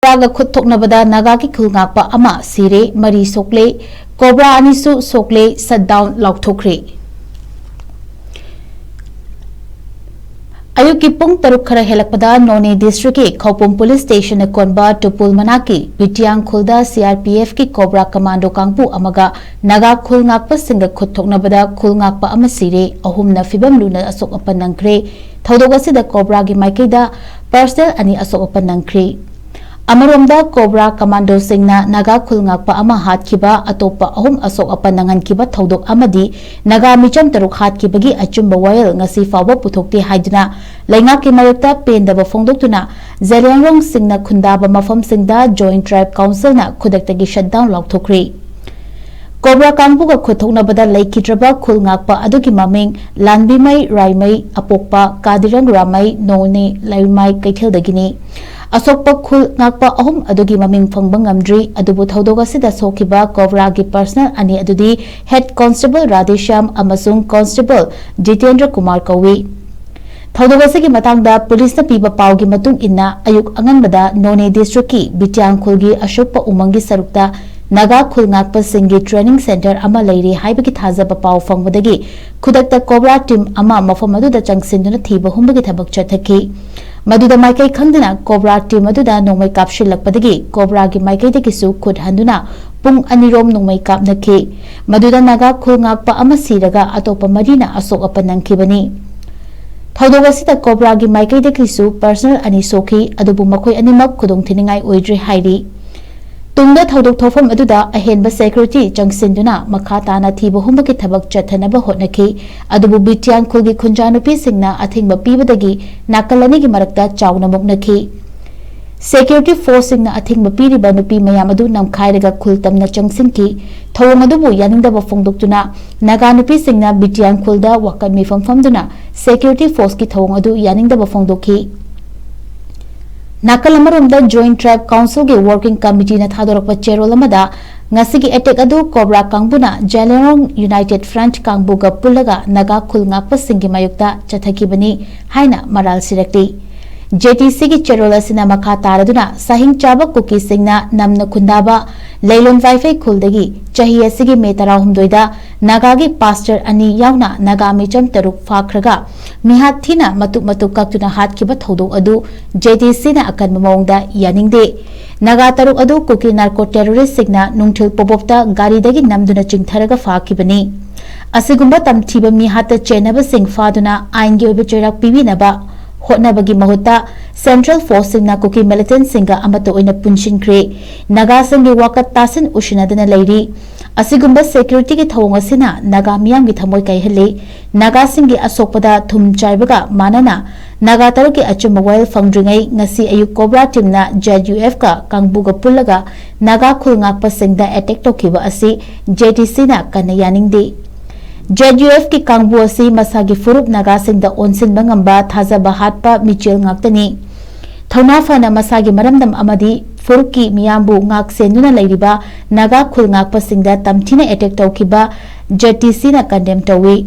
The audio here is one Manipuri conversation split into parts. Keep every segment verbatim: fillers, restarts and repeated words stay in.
ꯀꯣꯕ꯭ꯔꯥꯒ ꯈꯨꯠ ꯊꯣꯛꯅꯕꯗ ꯅꯥꯒꯥꯒꯤ ꯈꯨꯜ ꯉꯥꯛꯄ ꯑꯃ ꯁꯤꯔꯦ, ꯃꯔꯤ ꯁꯣꯛꯂꯦ, ꯀꯣꯕ꯭ꯔꯥ ꯑꯅꯤꯁꯨ ꯁꯣꯛꯂꯦ, ꯁꯠ ꯗꯥꯎꯟ ꯂꯥꯎꯊꯣꯛꯈ꯭ꯔꯦ꯫ ꯑꯌꯨꯛꯀꯤ ꯄꯨꯡ ꯇꯔꯨꯛ ꯈꯔ ꯍꯦꯜꯂꯛꯄꯗ ꯅꯣꯅꯦ ꯗꯤꯁꯇ꯭ꯔꯤꯛꯀꯤ ꯈꯧꯄꯨꯝ ꯄꯨꯂꯤꯁ ꯁ꯭ꯇꯦꯁꯟꯅ ꯀꯣꯟꯕ ꯇꯨꯄꯨꯜ ꯃꯅꯥꯛꯀꯤ ꯕꯤꯇꯤꯌꯥꯡ ꯈꯨꯜꯗ ꯁꯤ ꯑꯥꯔ ꯄꯤ ꯑꯦꯐꯀꯤ ꯀꯣꯕ꯭ꯔꯥ ꯀꯃꯥꯟꯗꯣ ꯀꯥꯡꯕꯨ ꯑꯃꯒ ꯅꯥꯒꯥ ꯈꯨꯜ ꯉꯥꯛꯄꯁꯤꯡꯒ ꯈꯨꯠ ꯊꯣꯛꯅꯕꯗ ꯈꯨꯜ ꯉꯥꯛꯄ ꯑꯃ ꯁꯤꯔꯦ, ꯑꯍꯨꯝꯅ ꯐꯤꯕꯝ ꯂꯨꯅ ꯑꯁꯣꯛ ꯑꯄꯟ ꯅꯪꯈ꯭ꯔꯦ꯫ ꯊꯧꯗꯣꯛ ꯑꯁꯤꯗ ꯀꯣꯕ꯭ꯔꯥꯒꯤ ꯃꯥꯏꯀꯩꯗ ꯄꯔꯁꯅꯦꯜ ꯑꯅꯤ ꯑꯁꯣꯛ ꯑꯄꯟ ꯅꯪꯈ꯭ꯔꯦ꯫ ꯑꯃꯔꯣꯝꯗ, ꯀꯣꯕ꯭ꯔꯥ ꯀꯃꯥꯟꯗꯣꯁꯤꯡꯅ ꯅꯥꯒꯥ ꯈꯨꯜ ꯉꯥꯛꯄ ꯑꯃ ꯍꯥꯠꯈꯤꯕ, ꯑꯇꯣꯞꯄ ꯑꯍꯨꯝ ꯑꯁꯣꯛ ꯑꯄꯟ ꯅꯪꯍꯟꯈꯤꯕ ꯊꯧꯗꯣꯛ ꯑꯃꯗꯤ ꯅꯥꯒꯥ ꯃꯤꯆꯝ ꯇꯔꯨꯛ ꯍꯥꯠꯈꯤꯕꯒꯤ ꯑꯆꯨꯝꯕ ꯋꯥꯌꯦꯜ ꯉꯁꯤ ꯐꯥꯎꯕ ꯄꯨꯊꯣꯛꯇꯦ ꯍꯥꯏꯗꯨꯅ ꯂꯩꯉꯥꯛꯀꯤ ꯃꯥꯌꯣꯛꯇ ꯄꯦꯟꯗꯕ ꯐꯣꯡꯗꯣꯛꯇꯨꯅ ꯖꯂꯤꯌꯥꯡꯔꯣꯡꯁꯤꯡꯅ ꯈꯨꯟꯗꯥꯕ ꯃꯐꯝꯁꯤꯡꯗ ꯖꯣꯏꯟꯠ ꯇ꯭ꯔꯥꯏꯕ ꯀꯥꯎꯟꯁꯤꯜꯅ ꯈꯨꯗꯛꯇꯒꯤ ꯁꯠ ꯗꯥꯎꯟ ꯂꯥꯎꯊꯣꯛꯈ꯭ꯔꯦ꯫ ꯀꯣꯕ꯭ꯔꯥ ꯀꯥꯡꯕꯨꯒ ꯈꯨꯠꯊꯣꯛꯅꯕꯗ ꯂꯩꯈꯤꯗ꯭ꯔꯕ ꯈꯨꯜ ꯉꯥꯛꯄ ꯑꯗꯨꯒꯤ ꯃꯃꯤꯡ ꯂꯥꯟꯕꯤꯃꯩ ꯔꯥꯏꯃꯩ, ꯑꯄꯣꯛꯄ ꯀꯥꯗꯤꯔꯪ ꯔꯥꯃꯩ, ꯅꯣꯡꯅꯦ ꯂꯩꯃꯥꯏ ꯀꯩꯊꯦꯜꯗꯒꯤꯅꯤ꯫ ꯑꯁꯣꯛꯄ ꯈꯨꯜ ꯉꯥꯛꯄ ꯑꯍꯨꯝ ꯑꯗꯨꯒꯤ ꯃꯃꯤꯡ ꯐꯪꯕ ꯉꯝꯗ꯭ꯔꯤ, ꯑꯗꯨꯕꯨ ꯊꯧꯗꯣꯛ ꯑꯁꯤꯗ ꯁꯣꯛꯈꯤꯕ ꯀꯣꯕ꯭ꯔꯥꯒꯤ ꯄꯔꯁꯅꯦꯜ ꯑꯅꯤ ꯑꯗꯨꯗꯤ ꯍꯦꯗ ꯀꯣꯟꯁꯇꯦꯕꯜ ꯔꯥꯙꯦꯁ꯭ꯌꯥꯝ ꯑꯃꯁꯨꯡ ꯀꯣꯟꯁꯇꯦꯕꯜ ꯖꯤꯇꯦꯟꯗ꯭ꯔ ꯀꯨꯃꯥꯔ ꯀꯧꯏ꯫ ꯊꯧꯗꯣꯛ ꯑꯁꯤꯒꯤ ꯃꯇꯥꯡꯗ ꯄꯨꯂꯤꯁꯅ ꯄꯤꯕ ꯄꯥꯎꯒꯤ ꯃꯇꯨꯡ ꯏꯟꯅ, ꯑꯌꯨꯛ ꯑꯉꯟꯕꯗ ꯅꯣꯅꯦ ꯗꯤꯁꯇ꯭ꯔꯤꯛꯀꯤ ꯕꯤꯇꯤꯌꯥꯡ ꯈꯨꯜꯒꯤ ꯑꯁꯣꯛꯄ ꯎꯃꯪꯒꯤ ꯁꯔꯨꯛꯇ ꯅꯥꯒꯥ ꯈꯨꯜ ꯉꯥꯛꯄꯁꯤꯡꯒꯤ ꯇ꯭ꯔꯦꯅꯤꯡ ꯁꯦꯟꯇꯔ ꯑꯃ ꯂꯩꯔꯦ ꯍꯥꯏꯕꯒꯤ ꯊꯥꯖꯕ ꯄꯥꯎ ꯐꯪꯕꯗꯒꯤ ꯈꯨꯗꯛꯇ ꯀꯣꯕ꯭ꯔꯥ ꯇꯤꯝ ꯑꯃ ꯃꯐꯝ ꯑꯗꯨꯗ ꯆꯪꯁꯤꯟꯗꯨꯅ ꯊꯤꯕ ꯍꯨꯝꯕꯒꯤ ꯊꯕꯛ ꯆꯠꯊꯈꯤ꯫ ꯃꯗꯨꯗ ꯃꯥꯏꯀꯩ ꯈꯪꯗꯅ ꯀꯣꯕ꯭ꯔꯥ ꯇꯤꯝ ꯑꯗꯨꯗ ꯅꯣꯡꯃꯩ ꯀꯥꯞꯁꯤꯜꯂꯛꯄꯗꯒꯤ ꯀꯣꯕ꯭ꯔꯥꯒꯤ ꯃꯥꯏꯀꯩꯗꯒꯤꯁꯨ ꯈꯨꯠ ꯍꯟꯗꯨꯅ ꯄꯨꯡ ꯑꯅꯤꯔꯣꯝ ꯅꯣꯡꯃꯩ ꯀꯥꯞꯅꯈꯤ꯫ ꯃꯗꯨꯗ ꯅꯥꯒꯥ ꯈꯨꯜ ꯉꯥꯛꯄ ꯑꯃ ꯁꯤꯔꯒ ꯑꯇꯣꯞꯄ ꯃꯔꯤꯅ ꯑꯁꯣꯛ ꯑꯄꯟ ꯅꯪꯈꯤꯕꯅꯤ꯫ ꯊꯧꯗꯣꯛ ꯑꯁꯤꯗ ꯀꯣꯕ꯭ꯔꯥꯒꯤ ꯃꯥꯏꯀꯩꯗꯒꯤꯁꯨ ꯄꯔꯁꯅꯦꯜ ꯑꯅꯤ ꯁꯣꯛꯈꯤ, ꯑꯗꯨꯕꯨ ꯃꯈꯣꯏ ꯑꯅꯤꯃꯛ ꯈꯨꯗꯣꯡꯊꯤꯅꯤꯡꯉꯥꯏ ꯑꯣꯏꯗ꯭ꯔꯦ ꯍꯥꯏꯔꯤ꯫ ꯇꯨꯡꯗ ꯊꯧꯗꯣꯛ ꯊꯣꯛꯐꯝ ꯑꯗꯨꯗ ꯑꯍꯦꯟꯕ ꯁꯦꯀ꯭ꯌꯨꯔꯤꯇꯤ ꯆꯪꯁꯤꯟꯗꯨꯅ ꯃꯈꯥ ꯇꯥꯅ ꯊꯤꯕ ꯍꯨꯝꯕꯒꯤ ꯊꯕꯛ ꯆꯠꯊꯅꯕ ꯍꯣꯠꯅꯈꯤ꯫ ꯑꯗꯨꯕꯨ ꯕꯤꯇꯤꯌꯥꯡ ꯈꯨꯜꯒꯤ ꯈꯨꯟꯖꯥ ꯅꯨꯄꯤꯁꯤꯡꯅ ꯑꯊꯤꯡꯕ ꯄꯤꯕꯗꯒꯤ ꯅꯥꯀꯜ ꯑꯅꯤꯒꯤ ꯃꯔꯛꯇ ꯆꯥꯎꯅ ꯃꯨꯛꯅꯈꯤ꯫ ꯁꯦꯀ꯭ꯌꯨꯔꯤꯇꯤ ꯐꯣꯔꯁꯁꯤꯡꯅ ꯑꯊꯤꯡꯕ ꯄꯤꯔꯤꯕ ꯅꯨꯄꯤ ꯃꯌꯥꯝ ꯑꯗꯨ ꯅꯝꯈꯥꯏꯔꯒ ꯈꯨꯜ ꯇꯝꯅ ꯆꯪꯁꯤꯟꯈꯤ꯫ ꯊꯧꯑꯣꯡ ꯑꯗꯨꯕꯨ ꯌꯥꯅꯤꯡꯗꯕ ꯐꯣꯡꯗꯣꯛꯇꯨꯅ ꯅꯥꯒꯥ ꯅꯨꯄꯤꯁꯤꯡꯅ ꯕꯤꯇꯤꯌꯥꯡ ꯈꯨꯜꯗ ꯋꯥꯀꯠ ꯃꯤꯐꯝ ꯐꯝꯗꯨꯅ ꯁꯦꯀ꯭ꯌꯨꯔꯤꯇꯤ ꯐꯣꯔꯁꯀꯤ ꯊꯧꯑꯣꯡ ꯑꯗꯨ ꯌꯥꯅꯤꯡꯗꯕ ꯐꯣꯡꯗꯣꯛꯈꯤ꯫ ꯅꯥꯀꯜ ꯑꯃꯔꯣꯝꯗ, ꯖꯣꯏꯟꯠ ꯇ꯭ꯔꯥꯏꯕ ꯀꯥꯎꯟꯁꯤꯜꯒꯤ ꯋꯥꯔꯀꯤꯡ ꯀꯃꯤꯇꯤꯅ ꯊꯥꯗꯣꯔꯛꯄ ꯆꯦꯔꯣꯜ ꯑꯃꯗ, ꯉꯁꯤꯒꯤ ꯑꯦꯇꯦꯛ ꯑꯗꯨ ꯀꯣꯕ꯭ꯔꯥ ꯀꯥꯡꯕꯨꯅ ꯖꯦꯂꯦꯔꯣꯡ ꯌꯨꯅꯥꯏꯇꯦꯗ ꯐ꯭ꯔꯟꯠ ꯀꯥꯡꯕꯨꯒ ꯄꯨꯜꯂꯒ ꯅꯥꯒꯥ ꯈꯨꯜ ꯉꯥꯛꯄꯁꯤꯡꯒꯤ ꯃꯥꯌꯣꯛꯇ ꯆꯠꯊꯈꯤꯕꯅꯤ ꯍꯥꯏꯅ ꯃꯔꯥꯜ ꯁꯤꯔꯛꯂꯤ꯫ ꯖꯦ ꯇꯤ ꯁꯤꯒꯤ ꯆꯦꯔꯣꯜ ꯑꯁꯤꯅ ꯃꯈꯥ ꯇꯥꯔꯗꯨꯅ ꯁꯥꯍꯤꯡ ꯆꯥꯕ ꯀꯨꯀꯤꯁꯤꯡꯅ ꯅꯝꯅ ꯈꯨꯟꯗꯥꯕ ꯂꯩꯂꯣꯟ ꯋꯥꯏꯐꯩ ꯈꯨꯜꯗꯒꯤ ꯆꯍꯤ ꯑꯁꯤꯒꯤ ꯃꯦ ꯇꯔꯥꯍꯨꯝꯗꯣꯏꯗ ꯅꯥꯒꯥꯒꯤ ꯄꯥꯁꯇꯔ ꯑꯅꯤ ꯌꯥꯎꯅ ꯅꯥꯒꯥ ꯃꯤꯆꯝ ꯇꯔꯨꯛ ꯐꯥꯈ꯭ꯔꯒ ꯃꯤꯍꯥꯠ ꯊꯤꯅ ꯃꯇꯨꯞ ꯃꯇꯨꯞ ꯀꯛꯇꯨꯅ ꯍꯥꯠꯈꯤꯕ ꯊꯧꯗꯣꯛ ꯑꯗꯨ ꯖꯦ ꯇꯤ ꯁꯤꯅ ꯑꯀꯟꯕ ꯃꯑꯣꯡꯗ ꯌꯥꯅꯤꯡꯗꯦ꯫ ꯅꯥꯒꯥ ꯇꯔꯨꯛ ꯑꯗꯨ ꯀꯨꯀꯤ ꯅꯥꯔꯀꯣ ꯇꯦꯔꯣꯔꯤꯁꯁꯤꯡꯅ ꯅꯨꯡꯊꯤꯜ ꯄꯣꯕꯣꯞꯇ ꯒꯥꯔꯤꯗꯒꯤ ꯅꯝꯗꯨꯅ ꯆꯤꯡꯊꯔꯒ ꯐꯥꯈꯤꯕꯅꯤ꯫ ꯑꯁꯤꯒꯨꯝꯕ ꯇꯝꯊꯤꯕ ꯃꯤꯍꯥꯠꯇ ꯆꯦꯟꯅꯕꯁꯤꯡ ꯐꯥꯗꯨꯅ ꯑꯥꯏꯟꯒꯤ ꯑꯣꯏꯕ ꯆꯩꯔꯥꯛ ꯄꯤꯕꯤꯅꯕ ꯍꯣꯠꯅꯕꯒꯤ ꯃꯍꯨꯠꯇ ꯁꯦꯟꯇ꯭ꯔꯦꯜ ꯐꯣꯔꯁꯁꯤꯡꯅ ꯀꯨꯀꯤ ꯃꯤꯂꯤꯇꯦꯟꯠꯁꯤꯡꯒ ꯑꯃꯠꯇ ꯑꯣꯏꯅ ꯄꯨꯟꯁꯤꯟꯈ꯭ꯔꯦ꯫ ꯅꯥꯒꯥꯁꯤꯡꯒꯤ ꯋꯥꯀꯠ ꯇꯥꯁꯤꯟ ꯎꯁꯤꯟꯅꯗꯅ ꯂꯩꯔꯤ꯫ ꯑꯁꯤꯒꯨꯝꯕ ꯁꯦꯀ꯭ꯌꯨꯔꯤꯇꯤꯒꯤ ꯊꯧꯑꯣꯡ ꯑꯁꯤꯅ ꯅꯥꯒꯥ ꯃꯤꯌꯥꯝꯒꯤ ꯊꯃꯣꯏ ꯀꯥꯏꯍꯜꯂꯤ꯫ ꯅꯥꯒꯥꯁꯤꯡꯒꯤ ꯑꯁꯣꯛꯄꯗ ꯊꯨꯝ ꯆꯥꯏꯕꯒ ꯃꯥꯟꯅꯅ ꯅꯥꯒꯥ ꯇꯔꯨꯛꯀꯤ ꯑꯆꯨꯝꯕ ꯋꯥꯌꯦꯜ ꯐꯪꯗ꯭ꯔꯤꯉꯩ ꯉꯁꯤ ꯑꯌꯨꯛ ꯀꯣꯕ꯭ꯔꯥ ꯇꯤꯝꯅ ꯖꯦ ꯌꯨ ꯑꯦꯐ ꯀ ꯀꯥꯡꯕꯨꯒ ꯄꯨꯜꯂꯒ ꯅꯥꯒꯥ ꯈꯨꯜ ꯉꯥꯛꯄꯁꯤꯡꯗ ꯑꯦꯇꯦꯛ ꯇꯧꯈꯤꯕ ꯑꯁꯤ ꯖꯦ ꯇꯤ ꯁꯤꯅ ꯀꯟꯅ ꯌꯥꯅꯤꯡꯗꯦ꯫ ꯖꯦ ꯌꯨ ꯑꯦꯐ ꯀꯤ ꯀꯥꯡꯕꯨ ꯑꯁꯤ ꯃꯁꯥꯒꯤ ꯐꯨꯔꯨꯞ ꯅꯥꯒꯥꯁꯤꯡꯗ ꯑꯣꯟꯁꯤꯟꯕ ꯉꯝꯕ ꯊꯥꯖꯕ ꯍꯥꯠꯄ ꯃꯤꯆꯦꯜ ꯉꯥꯛꯇꯅꯤ꯫ ꯊꯧꯅꯥ ꯐꯅ ꯃꯁꯥꯒꯤ ꯃꯔꯝꯗꯝ ꯑꯃꯗꯤ ꯐꯨꯔꯨꯞꯀꯤ ꯃꯤꯌꯥꯝꯕꯨ ꯉꯥꯛ ꯁꯦꯟꯗꯨꯅ ꯂꯩꯔꯤꯕ ꯅꯥꯒꯥ ꯈꯨꯜ ꯉꯥꯛꯄꯁꯤꯡꯗ ꯇꯝꯊꯤꯅ ꯑꯦꯇꯦꯛ ꯇꯧꯈꯤꯕ ꯖꯦ ꯇꯤ ꯁꯤꯅ ꯀꯟꯗꯦꯝ ꯇꯧꯏ꯫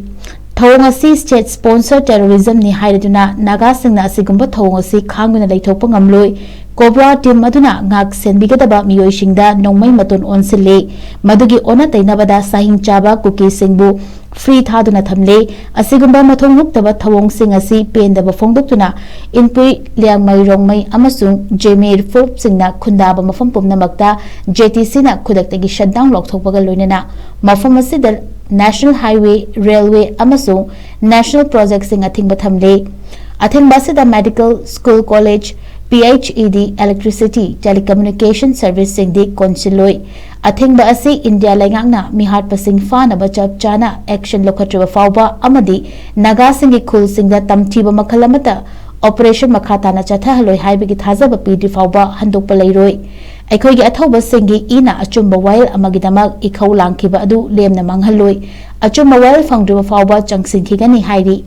ꯊꯧꯑꯣꯡ ꯑꯁꯤ ꯁ꯭ꯇꯦꯠ ꯁ꯭ꯄꯣꯟꯁꯔ ꯇꯦꯔꯣꯔꯤꯖꯝꯅꯤ ꯍꯥꯏꯔꯗꯨꯅ ꯅꯥꯒꯥꯁꯤꯡꯅ ꯑꯁꯤꯒꯨꯝꯕ ꯊꯧꯑꯣꯡ ꯑꯁꯤ ꯈꯥꯡꯗꯨꯅ ꯂꯩꯊꯣꯛꯄ ꯉꯝꯂꯣꯏ꯫ ꯀꯣꯕ꯭ꯔꯥ ꯇꯤꯝ ꯑꯗꯨꯅ ꯉꯥꯛ ꯁꯦꯟꯕꯤꯒꯗꯕ ꯃꯤꯑꯣꯏꯁꯤꯡꯗ ꯅꯣꯡꯃꯩ ꯃꯇꯣꯟ ꯑꯣꯟꯁꯤꯜꯂꯤ꯫ ꯃꯗꯨꯒꯤ ꯑꯣꯟꯅ ꯇꯩꯅꯕꯗ ꯁꯥꯍꯤꯡ ꯆꯥꯕ ꯀꯨꯀꯤꯁꯤꯡꯕꯨ ꯐ꯭ꯔꯤ ꯊꯥꯗꯨꯅ ꯊꯝꯂꯦ꯫ ꯑꯁꯤꯒꯨꯝꯕ ꯃꯊꯣꯡ ꯍꯨꯛꯇꯕ ꯊꯧꯑꯣꯡꯁꯤꯡ ꯑꯁꯤ ꯄꯦꯟꯗꯕ ꯐꯣꯡꯗꯣꯛꯇꯨꯅ ꯏꯟꯄꯨꯏ, ꯂꯤꯌꯥꯡꯃꯩ, ꯔꯣꯡꯃꯩ ꯑꯃꯁꯨꯡ ꯖꯦꯃꯤꯔ ꯐꯨꯔꯨꯞꯁꯤꯡꯅ ꯈꯨꯟꯗꯥꯕ ꯃꯐꯝ ꯄꯨꯝꯅꯃꯛꯇ ꯖꯦ ꯇꯤ ꯁꯤꯅ ꯈꯨꯗꯛꯇꯒꯤ ꯁꯠꯗꯥꯎꯟ ꯂꯧꯊꯣꯛꯄꯒ ꯂꯣꯏꯅꯅ ꯃꯐꯝ ꯑꯁꯤꯗ ꯅꯦꯁꯅꯦꯜ ꯍꯥꯏꯋꯦ, ꯔꯦꯜꯋꯦ ꯑꯃꯁꯨꯡ ꯅꯦꯁꯅꯦꯜ ꯄ꯭ꯔꯣꯖꯦꯛꯁꯤꯡ ꯑꯊꯤꯡꯕ ꯊꯝꯂꯦ꯫ ꯑꯊꯤꯡꯕ ꯑꯁꯤꯗ medical, school, college, P H E D, electricity, telecommunication ꯁꯔꯚꯤꯁꯁꯤꯡꯗꯤ ꯀꯣꯟꯁꯤꯜꯂꯣꯏ꯫ ꯑꯊꯤꯡꯕ ꯑꯁꯤ ꯏꯟꯗꯤꯌꯥ ꯂꯩꯉꯥꯛꯅ ꯃꯤꯍꯥꯠꯄꯁꯤꯡ ꯐꯥꯅꯕ ꯆꯞ ꯆꯥꯅ ꯑꯦꯛꯁꯟ ꯂꯧꯈꯠꯇ꯭ꯔꯤꯕ ꯐꯥꯎꯕ ꯑꯃꯗꯤ ꯅꯥꯒꯥꯁꯤꯡꯒꯤ ꯈꯨꯜꯁꯤꯡꯗ ꯇꯝꯊꯤꯕ ꯃꯈꯜ ꯑꯃꯠꯇ ꯑꯣꯄꯔꯦꯁꯟ ꯃꯈꯥ ꯇꯥꯅ ꯆꯠꯊꯍꯜꯂꯣꯏ ꯍꯥꯏꯕꯒꯤ ꯊꯥꯖꯕ ꯄꯤꯗ꯭ꯔꯤ ꯐꯥꯎꯕ ꯍꯟꯗꯣꯛꯄ ꯂꯩꯔꯣꯏ꯫ ꯑꯩꯈꯣꯏꯒꯤ ꯑꯊꯧꯕꯁꯤꯡꯒꯤ ꯏꯅ ꯑꯆꯨꯝꯕ ꯋꯥꯌꯦꯜ ꯑꯃꯒꯤꯗꯃꯛ ꯏꯈꯧ ꯂꯥꯡꯈꯤꯕ ꯑꯗꯨ ꯂꯦꯝꯅ ꯃꯥꯡꯍꯜꯂꯣꯏ꯫ ꯑꯆꯨꯝꯕ ꯋꯥꯌꯦꯜ ꯐꯪꯗ꯭ꯔꯤꯕ ꯐꯥꯎꯕ ꯆꯪꯁꯤꯟꯈꯤꯒꯅꯤ ꯍꯥꯏꯔꯤ꯫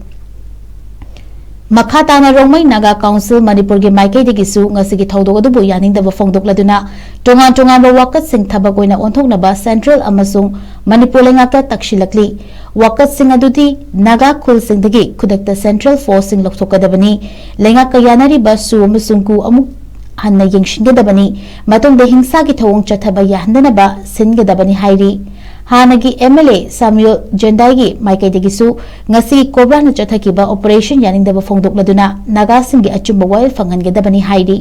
ꯃꯈꯥ ꯇꯥꯅ ꯔꯣꯡꯃꯩ ꯅꯥꯒꯥ ꯀꯥꯎꯟꯁꯤꯜ ꯃꯅꯤꯄꯨꯔꯒꯤ ꯃꯥꯏꯀꯩꯗꯒꯤꯁꯨ ꯉꯁꯤꯒꯤ ꯊꯧꯗꯣꯛ ꯑꯗꯨꯕꯨ ꯌꯥꯅꯤꯡꯗꯕ ꯐꯣꯡꯗꯣꯛꯂꯗꯨꯅ ꯇꯣꯉꯥꯟ ꯇꯣꯉꯥꯟꯕ ꯋꯥꯀꯠꯁꯤꯡ ꯊꯕꯛ ꯑꯣꯏꯅ ꯑꯣꯟꯊꯣꯛꯅꯕ ꯁꯦꯟꯇ꯭ꯔꯦꯜ ꯑꯃꯁꯨꯡ ꯃꯅꯤꯄꯨꯔ ꯂꯩꯉꯥꯛꯇ ꯇꯛꯁꯤꯜꯂꯛꯂꯤ꯫ ꯋꯥꯀꯠꯁꯤꯡ ꯑꯗꯨꯗꯤ ꯅꯥꯒꯥ ꯈꯨꯜꯁꯤꯡꯗꯒꯤ ꯈꯨꯗꯛꯇ ꯁꯦꯟꯇ꯭ꯔꯦꯜ ꯐꯣꯔꯁꯁꯤꯡ ꯂꯧꯊꯣꯛꯀꯗꯕꯅꯤ, ꯂꯩꯉꯥꯛꯀ ꯌꯥꯅꯔꯤꯕ ꯁꯨ ꯑꯃꯁꯨꯡ ꯀꯨ ꯑꯃꯨꯛ ꯍꯟꯅ ꯌꯦꯡꯁꯤꯟꯒꯗꯕꯅꯤ, ꯃꯇꯨꯡꯗ ꯍꯤꯡꯁꯥꯒꯤ ꯊꯧꯑꯣꯡ ꯆꯠꯊꯕ ꯌꯥꯍꯟꯗꯅꯕ ꯁꯤꯟꯒꯗꯕꯅꯤ ꯍꯥꯏꯔꯤ꯫ ꯍꯥꯟꯅꯒꯤ ꯑꯦꯝ ꯑꯦꯜ ꯑꯦ ꯁꯥꯃ꯭ꯌꯨꯑꯦꯜ ꯖꯦꯟꯗꯥꯏꯒꯤ ꯃꯥꯏꯀꯩꯗꯒꯤꯁꯨ ꯉꯁꯤ ꯀꯣꯕ꯭ꯔꯥꯅ ꯆꯠꯊꯈꯤꯕ ꯑꯣꯄꯔꯦꯁꯟ ꯌꯥꯅꯤꯡꯗꯕ ꯐꯣꯡꯗꯣꯛꯂꯗꯨꯅ ꯅꯥꯒꯥꯁꯤꯡꯒꯤ ꯑꯆꯨꯝꯕ ꯋꯥꯌꯦꯜ ꯐꯪꯍꯟꯒꯗꯕꯅꯤ ꯍꯥꯏꯔꯤ꯫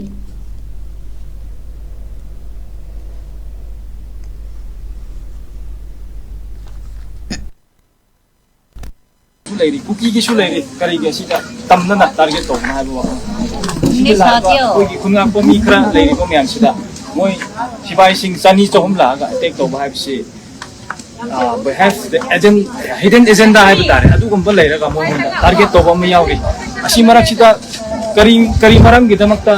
ꯂꯩꯔꯤ, ꯀꯨꯀꯤꯒꯤꯁꯨ ꯂꯩꯔꯤ꯫ ꯀꯔꯤꯒꯤ ꯑꯁꯤꯗ ꯇꯝꯅꯅ ꯇꯥꯔꯒꯦꯠ ꯇꯧꯕꯅꯣ ꯍꯥꯏꯕ ꯋꯥꯐꯝ ꯁꯤꯒꯤ ꯂꯥꯛꯏꯕ ꯑꯩꯈꯣꯏꯒꯤ ꯈꯨꯟꯉꯥꯛꯄ ꯃꯤ ꯈꯔ ꯂꯩꯔꯤꯕ ꯃꯌꯥꯝꯁꯤꯗ ꯃꯣꯏ ꯁꯤꯐꯥꯏꯁꯤꯡ ꯆꯅꯤ ꯆꯍꯨꯝ ꯂꯥꯛꯑꯒ ꯑꯦꯇꯦꯛ ꯇꯧꯕ ꯍꯥꯏꯕꯁꯤ, ꯍꯤꯗꯟ ꯑꯦꯖꯦꯟꯗꯥ ꯍꯥꯏꯕ ꯇꯥꯔꯦ, ꯑꯗꯨꯒꯨꯝꯕ ꯂꯩꯔꯒ ꯃꯣꯏꯉꯣꯟꯗ ꯇꯥꯔꯒꯦꯠ ꯇꯧꯕ ꯑꯃ ꯌꯥꯎꯔꯤ꯫ ꯑꯁꯤ ꯃꯔꯛꯁꯤꯗ ꯀꯔꯤ ꯀꯔꯤ ꯃꯔꯝꯒꯤꯗꯃꯛꯇ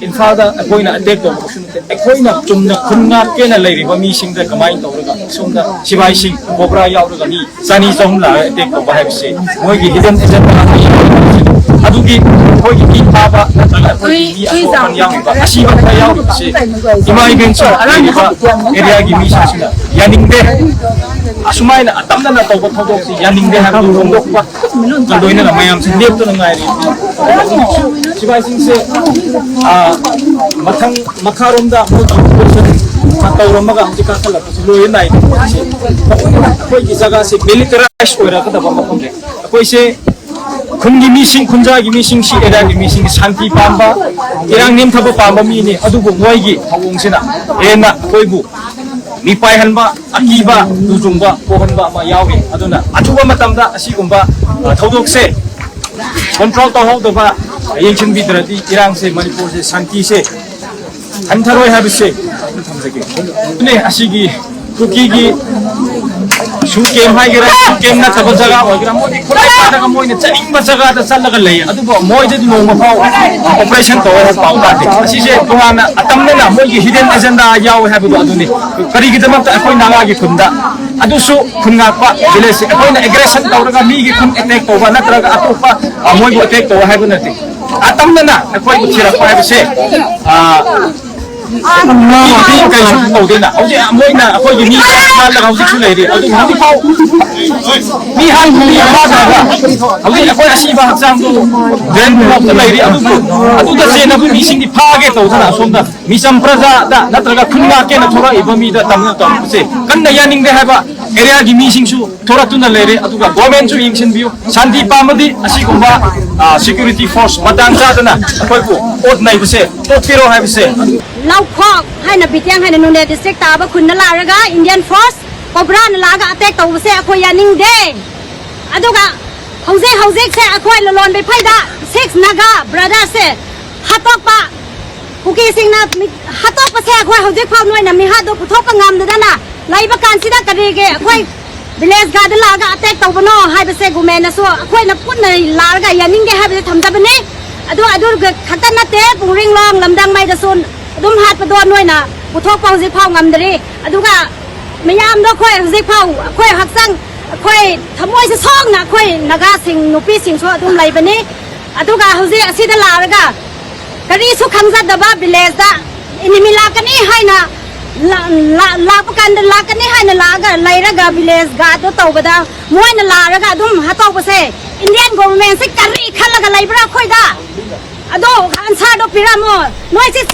ꯏꯝꯐꯥꯜꯗ ꯑꯩꯈꯣꯏꯅ ꯑꯦꯇꯦꯛ ꯇꯧꯕꯁꯨ ꯅꯠꯇꯦ꯫ ꯑꯩꯈꯣꯏꯅ ꯆꯨꯝꯅ ꯈꯨꯟ ꯉꯥꯛꯀꯦꯅ ꯂꯩꯔꯤꯕ ꯃꯤꯁꯤꯡꯗ ꯀꯃꯥꯏꯅ ꯇꯧꯔꯒ ꯁꯣꯝꯗ ꯁꯤꯐꯥꯏꯁꯤꯡ ꯀꯣꯕ꯭ꯔꯥ ꯌꯥꯎꯔꯒ ꯃꯤ ꯆꯅꯤ ꯆꯍꯨꯝ ꯂꯥꯛꯑꯒ ꯑꯦꯇꯦꯛ ꯇꯧꯕ ꯍꯥꯏꯕꯁꯦ ꯃꯣꯏꯒꯤ ꯍꯤꯗꯟ ꯑꯦꯖꯦꯟꯗꯥ ꯑꯃ ꯌꯥꯎꯔꯤꯕ, ꯑꯗꯨꯒꯤ ꯑꯩꯈꯣꯏꯒꯤ ꯃꯤ ꯐꯥꯕ ꯅꯠꯇ꯭ꯔꯒ ꯑꯩꯈꯣꯏꯒꯤ ꯃꯤ ꯑꯁꯣꯛ ꯑꯄꯟ ꯌꯥꯎꯔꯤꯕ, ꯑꯁꯤꯕ ꯈꯔ ꯌꯥꯎꯔꯤꯕꯁꯦ ꯏꯃꯥ ꯏꯕꯦꯟꯁꯤꯡ ꯂꯩꯔꯤꯕ ꯑꯦꯔꯤꯌꯥꯒꯤ ꯃꯤꯁꯤꯡꯁꯤꯅ ꯌꯥꯅꯤꯡꯗꯦ꯫ ꯑꯁꯨꯃꯥꯏꯅ ꯑꯇꯝꯅꯅ ꯇꯧꯕ ꯊꯧꯗꯣꯛꯁꯤ ꯌꯥꯅꯤꯡꯗꯦ ꯍꯥꯏꯕꯗꯨ ꯐꯣꯡꯗꯣꯛꯄ ꯂꯣꯏꯅꯅ ꯃꯌꯥꯝꯁꯤ ꯂꯦꯞꯇꯅ ꯉꯥꯏꯔꯤ꯫ ꯁꯤꯐꯥꯏꯁꯤꯡꯁꯦ, ꯑꯥ, ꯃꯊꯪ ꯃꯈꯥꯔꯣꯝꯗ ꯃꯣꯏꯒꯤ operation ꯇꯧꯔꯝꯃꯒ ꯍꯧꯖꯤꯛ ꯀꯥꯈꯠꯂꯛꯄꯁꯤ ꯂꯣꯏꯔ ꯅꯥꯏꯗꯦ꯫ ꯑꯩꯈꯣꯏꯒꯤ ꯖꯒꯥꯁꯤ militarized ꯑꯣꯏꯔꯛꯀꯗꯕ ꯃꯐꯝꯅꯦ꯫ ꯑꯩꯈꯣꯏꯁꯦ ꯈꯨꯟꯒꯤ ꯃꯤꯁꯤꯡ, ꯈꯨꯟꯖꯥꯒꯤ ꯃꯤꯁꯤꯡ, ꯁꯤ ꯑꯦꯔꯤꯌꯥꯒꯤ ꯃꯤꯁꯤꯡ ꯁꯥꯟꯇꯤ ꯄꯥꯝꯕ, ꯏꯔꯥꯡ ꯅꯦꯝꯊꯕ ꯄꯥꯝꯕ ꯃꯤꯅꯤ꯫ ꯑꯗꯨꯕꯨ ꯃꯣꯏꯒꯤ ꯊꯧꯑꯣꯡꯁꯤꯅ ꯍꯦꯟꯅ ꯑꯩꯈꯣꯏꯕꯨ ꯃꯤꯄꯥꯏꯍꯟꯕ, ꯑꯀꯤꯕ, ꯇꯨꯖꯨꯡꯕ ꯄꯣꯛꯍꯟꯕ ꯑꯃ ꯌꯥꯎꯔꯤ꯫ ꯑꯗꯨꯅ ꯑꯊꯨꯕ ꯃꯇꯝꯗ ꯑꯁꯤꯒꯨꯝꯕ, ꯑ, ꯊꯧꯗꯣꯛꯁꯦ ꯀꯟꯇ꯭ꯔꯣꯜ ꯇꯧꯍꯧꯗꯕ, ꯌꯦꯡꯁꯤꯟꯕꯤꯗ꯭ꯔꯗꯤ ꯏꯔꯥꯡꯁꯦ, ꯃꯅꯤꯄꯨꯔꯁꯦ ꯁꯥꯟꯇꯤꯁꯦ ꯍꯟꯊꯔꯣꯏ ꯍꯥꯏꯕꯁꯦ ꯊꯝꯖꯒꯦ꯫ ꯑꯗꯨꯅꯦ ꯑꯁꯤꯒꯤ ꯀꯨꯀꯤꯒꯤ ꯁꯨ ꯀꯦꯝ ꯍꯥꯏꯒꯦꯔꯥ, ꯁꯨ ꯀꯦꯝ ꯅꯠꯇꯕ ꯖꯒꯥ ꯑꯣꯏꯒꯦꯔꯥ, ꯃꯣꯏꯗꯤ ꯈꯨꯠꯂꯥꯏ ꯄꯥꯏꯔꯒ ꯃꯣꯏꯅ ꯆꯠꯅꯤꯡꯕ ꯖꯒꯥꯗ ꯆꯠꯂꯒ ꯂꯩ꯫ ꯑꯗꯨꯕꯨ ꯃꯣꯏꯗꯗꯤ ꯅꯣꯡꯃ ꯐꯥꯎ operation ꯇꯧꯔꯒ ꯄꯥꯎ ꯇꯥꯗꯦ꯫ ꯑꯁꯤꯁꯦ ꯇꯣꯉꯥꯟꯅ ꯑꯇꯝꯅꯅ ꯃꯣꯏꯒꯤ hidden agenda ꯌꯥꯎꯋꯦ ꯍꯥꯏꯕꯗꯣ ꯑꯗꯨꯅꯤ꯫ ꯀꯔꯤꯒꯤꯗꯃꯛꯇ ꯑꯩꯈꯣꯏ ꯅꯥꯒꯥꯒꯤ ꯈꯨꯟꯗ, ꯑꯗꯨꯁꯨ ꯈꯨꯟ ꯉꯥꯛꯄ village ꯁꯦ, ꯑꯩꯈꯣꯏꯅ aggression ꯇꯧꯔꯒ ꯃꯤꯒꯤ ꯈꯨꯟ attack ꯇꯧꯕ ꯅꯠꯇ꯭ꯔꯒ ꯑꯇꯣꯞꯄ, ꯑ, ꯃꯣꯏꯕꯨ attack ꯇꯧꯕ ꯍꯥꯏꯕ ꯅꯠꯇꯦ꯫ ꯑꯇꯝꯅꯅ ꯑꯩꯈꯣꯏꯕꯨ ꯊꯤꯔꯛꯄ ꯍꯥꯏꯕꯁꯦ, ꯑ, ꯃꯤꯗꯤ ꯀꯩꯁꯨ ꯇꯧꯗꯦꯅ꯫ ꯍꯧꯖꯤꯛ ꯃꯣꯏꯅ ꯑꯩꯈꯣꯏꯒꯤ ꯃꯤ ꯍꯥꯠꯂꯒ ꯍꯧꯖꯤꯛꯁꯨ ꯂꯩꯔꯤ꯫ ꯑꯗꯨ ꯍꯧꯖꯤꯛꯐꯥꯎ ꯃꯤ ꯍꯥꯠꯄꯗꯤ ꯐꯥꯗ꯭ꯔꯒ ꯍꯧꯖꯤꯛ ꯑꯩꯈꯣꯏ ꯑꯁꯤꯕ ꯍꯛꯆꯥꯡꯗꯨ ꯗ꯭ꯔꯦꯟ ꯕ꯭ꯂꯣꯛꯇ ꯂꯩꯔꯤ꯫ ꯑꯗꯨꯕꯨ ꯑꯗꯨꯗ ꯆꯦꯟꯅꯕ ꯃꯤꯁꯤꯡꯗꯤ ꯐꯥꯒꯦ ꯇꯧꯗꯅ ꯑꯁꯣꯝꯗ ꯃꯤꯆꯝ ꯄ꯭ꯔꯖꯥꯗ ꯅꯠꯇ꯭ꯔꯒ ꯈꯨꯟ ꯉꯥꯛꯀꯦꯅ ꯊꯣꯔꯛꯏꯕ ꯃꯤꯗ ꯇꯝꯅ ꯇꯧꯔꯛꯄꯁꯦ ꯀꯟꯅ ꯌꯥꯅꯤꯡꯗꯦ ꯍꯥꯏꯕ ꯑꯦꯔꯤꯌꯥꯒꯤ ꯃꯤꯁꯤꯡꯁꯨ ꯊꯣꯔꯛꯇꯨꯅ ꯂꯩꯔꯦ꯫ ꯑꯗꯨꯒ ꯒꯣꯔꯃꯦꯟꯁꯨ ꯌꯦꯡꯁꯤꯟꯕꯤꯌꯨ, ꯁꯥꯟꯇꯤ ꯄꯥꯝꯕꯗꯤ ꯑꯁꯤꯒꯨꯝꯕ ꯁꯦꯀ꯭ꯌꯨꯔꯤꯇꯤ ꯐꯣꯔꯁ ꯃꯇꯥꯡ ꯆꯥꯗꯅ ꯑꯩꯈꯣꯏꯕꯨ ꯑꯣꯠ ꯅꯩꯕꯁꯦ ꯇꯣꯛꯄꯤꯔꯣ ꯍꯥꯏꯕꯁꯦ꯫ ꯂꯧꯈꯣꯛ ꯍꯥꯏꯅ ꯕꯤꯇꯦꯡ ꯍꯥꯏꯅ ꯅꯣꯅꯦ ꯗꯤꯁꯇ꯭ꯔꯤꯛ ꯇꯥꯕ ꯈꯨꯟꯗ ꯂꯥꯛꯂꯒ ꯏꯟꯗꯤꯌꯟ ꯐꯣꯔꯁ ꯀꯣꯕ꯭ꯔꯥꯅ ꯂꯥꯛꯑꯒ ꯑꯇꯦꯛ ꯇꯧꯕꯁꯦ ꯑꯩꯈꯣꯏ ꯌꯥꯅꯤꯡꯗꯦ꯫ ꯑꯗꯨꯒ ꯍꯧꯖꯤꯛ ꯍꯧꯖꯤꯛꯁꯦ ꯑꯩꯈꯣꯏ ꯂꯂꯣꯟꯕꯤ ꯐꯩꯗ ꯁꯤꯛꯁ ꯅꯥꯒꯥ ꯕ꯭ꯔꯗꯔꯁꯦ ꯍꯥꯠꯇꯣꯛꯄ, ꯀꯨꯀꯤꯁꯤꯡꯅ ꯃꯤ-, ꯍꯥꯠꯇꯣꯛꯄꯁꯦ ꯑꯩꯈꯣꯏ ꯍꯧꯖꯤꯛ ꯐꯥꯎ ꯅꯣꯏꯅ ꯃꯤꯍꯥꯠꯇꯣ ꯄꯨꯊꯣꯛꯄ ꯉꯝꯗꯗꯅ ꯂꯩꯕ ꯀꯥꯟꯁꯤꯗ ꯀꯔꯤꯒꯤ ꯑꯩꯈꯣꯏ ꯚꯤꯂꯦꯖ ꯒꯥꯔꯗ ꯂꯥꯛꯑꯒ ꯑꯇꯦꯛ ꯇꯧꯕꯅꯣ ꯍꯥꯏꯕꯁꯦ ꯒꯣꯔꯃꯦꯟꯅꯁꯨ ꯑꯩꯈꯣꯏꯅ ꯄꯨꯟꯅ ꯂꯥꯛꯑꯒ ꯌꯥꯅꯤꯡꯗꯦ ꯍꯥꯏꯕꯁꯦ ꯊꯝꯖꯕꯅꯤ꯫ ꯑꯗꯨ, ꯑꯗꯨ ꯈꯛꯇ ꯅꯠꯇꯦ, ꯄꯨꯡꯔꯤꯡꯂꯣꯡ, ꯂꯝꯗꯥꯡꯃꯩꯗꯁꯨ ꯑꯗꯨꯝ ꯍꯥꯠꯄꯗꯣ ꯅꯣꯏꯅ ꯄꯨꯊꯣꯛꯄ ꯍꯧꯖꯤꯛ ꯐꯥꯎ ꯉꯝꯗ꯭ꯔꯤ꯫ ꯑꯗꯨꯒ ꯃꯌꯥꯝꯗꯣ ꯑꯩꯈꯣꯏ ꯍꯧꯖꯤꯛ ꯐꯥꯎ ꯑꯩꯈꯣꯏ ꯍꯛꯆꯥꯡ, ꯑꯩꯈꯣꯏ ꯊꯃꯣꯏꯁꯦ ꯁꯣꯛꯅ ꯑꯩꯈꯣꯏ ꯅꯥꯒꯥꯁꯤꯡ ꯅꯨꯄꯤꯁꯤꯡꯁꯨ ꯑꯗꯨꯝ ꯂꯩꯕꯅꯤ꯫ ꯑꯗꯨꯒ ꯍꯧꯖꯤꯛ ꯑꯁꯤꯗ ꯂꯥꯛꯑꯒ ꯀꯔꯤꯁꯨ ꯈꯪꯖꯗꯕ ꯚꯤꯂꯦꯖꯇ ꯏꯅꯤꯃꯤ ꯂꯥꯛꯀꯅꯤ ꯍꯥꯏꯅ ꯂꯥ-, ꯂꯥ-, ꯂꯥꯛꯄ ꯀꯥꯟꯗ ꯂꯥꯛꯀꯅꯤ ꯍꯥꯏꯅ ꯂꯥꯛꯑꯒ ꯂꯩꯔꯒ ꯚꯤꯂꯦꯖ ꯒꯥꯔꯗꯇꯣ ꯇꯧꯕꯗ ꯃꯣꯏꯅ ꯂꯥꯛꯑꯒ ꯑꯗꯨꯝ ꯍꯥꯠꯇꯧꯕꯁꯦ ꯏꯟꯗꯤꯌꯟ ꯒꯣꯚꯔꯟꯃꯦꯟꯁꯦ ꯀꯔꯤ ꯈꯜꯂꯒ ꯂꯩꯕ꯭ꯔꯥ ꯑꯩꯈꯣꯏꯗ? ꯑꯗꯣ ꯑꯟꯁꯔꯗꯣ ꯄꯤꯔꯝꯃꯣ꯫ ꯅꯣꯏꯁꯦ